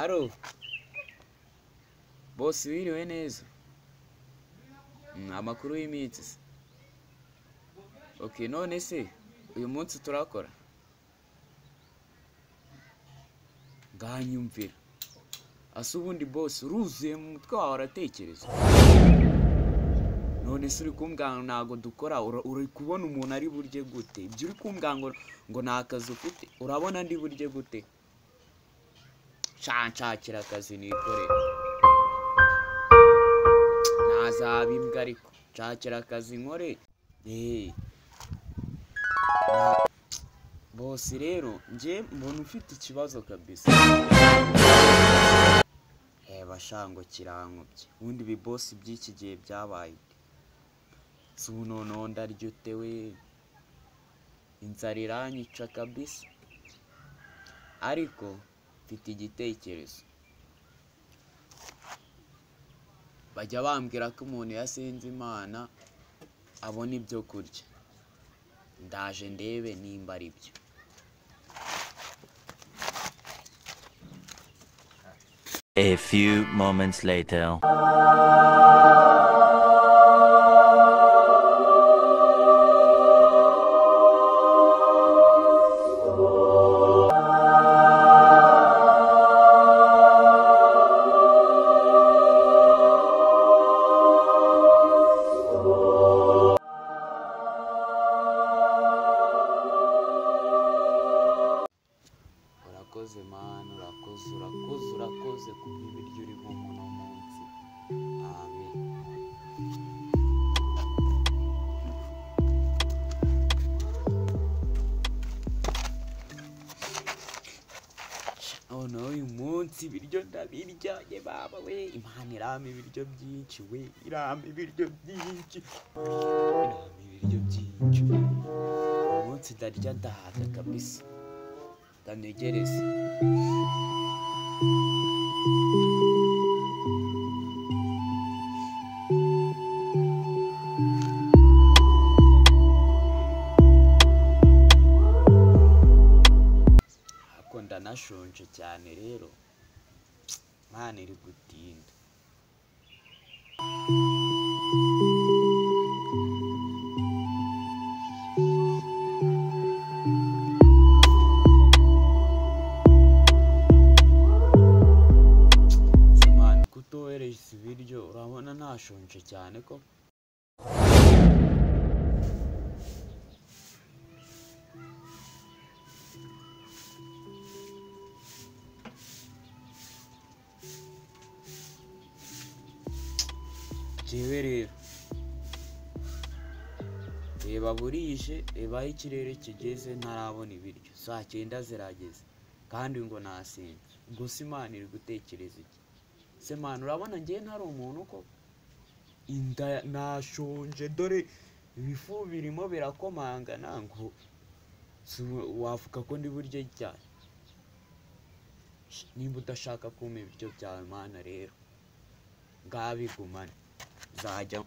Alo bosi, wiriwe neza? Amakuru y'iminsi se? Okay, none se uyu munsi turakora? Nganyumvira ase ubundi bosi uruzuye mu mutwe wawe uratekereza. None se uri kumbwira ngo ntago dukora, uri kubona umuntu ari burye gute? Ibyo uri kumbwira ngo nta kazi ufite, urabona ndi burye gute? Nshakira akazi nikorere. Ntazaba imbwa ariko nshakira akazi nkore. Bosi rero njye mbona ufite ikibazo kabisa. Reba sha ngo kirankubye. Ubundi ibi bosi by'iki gihe byabaye ute? Si ubu noneho ndarya ute we? Inzara iranyica kabisa. Ariko mfite igitekerezo. Bajya bambwira ko umuntu iyo asenze Imana abona ibyo kurya. Ndaje ndebe nimba ari byo. A few moments later. Urakoze Mana, urakoze, urakoze, urakoze kubw'ibiryo uri bumpe uno munsi. Amen. Noneho uyu munsi ibiryo ndabirya ye baba we, Imana irampa ibiryo byinshi we, irampa ibiryo byinshi, irampa ibiryo byinshi. Uyu munsi ndarya ndahaga kabisa. Ndanegereze. Ariko ndanashonje cyane rero, Imana iri gutinda. Imana kutohereza ibiryo, urabona nashonje cyane ko. Jewe rero reba burije, reba aho ikirere kigeze ntarabona ibiryo. Saa cyenda zirageze kandi ngo nasinze. Gusa Imana iri gutekereza iki? Se Mana, urabona njye ntari umuntu ko inda nashonje, dore ibifu birimo birakomangana ngo wavuga ko ndi burye cyane. Nimba udashaka kumpa ibiryo byawe Mana rero ngabigumane, nzajya.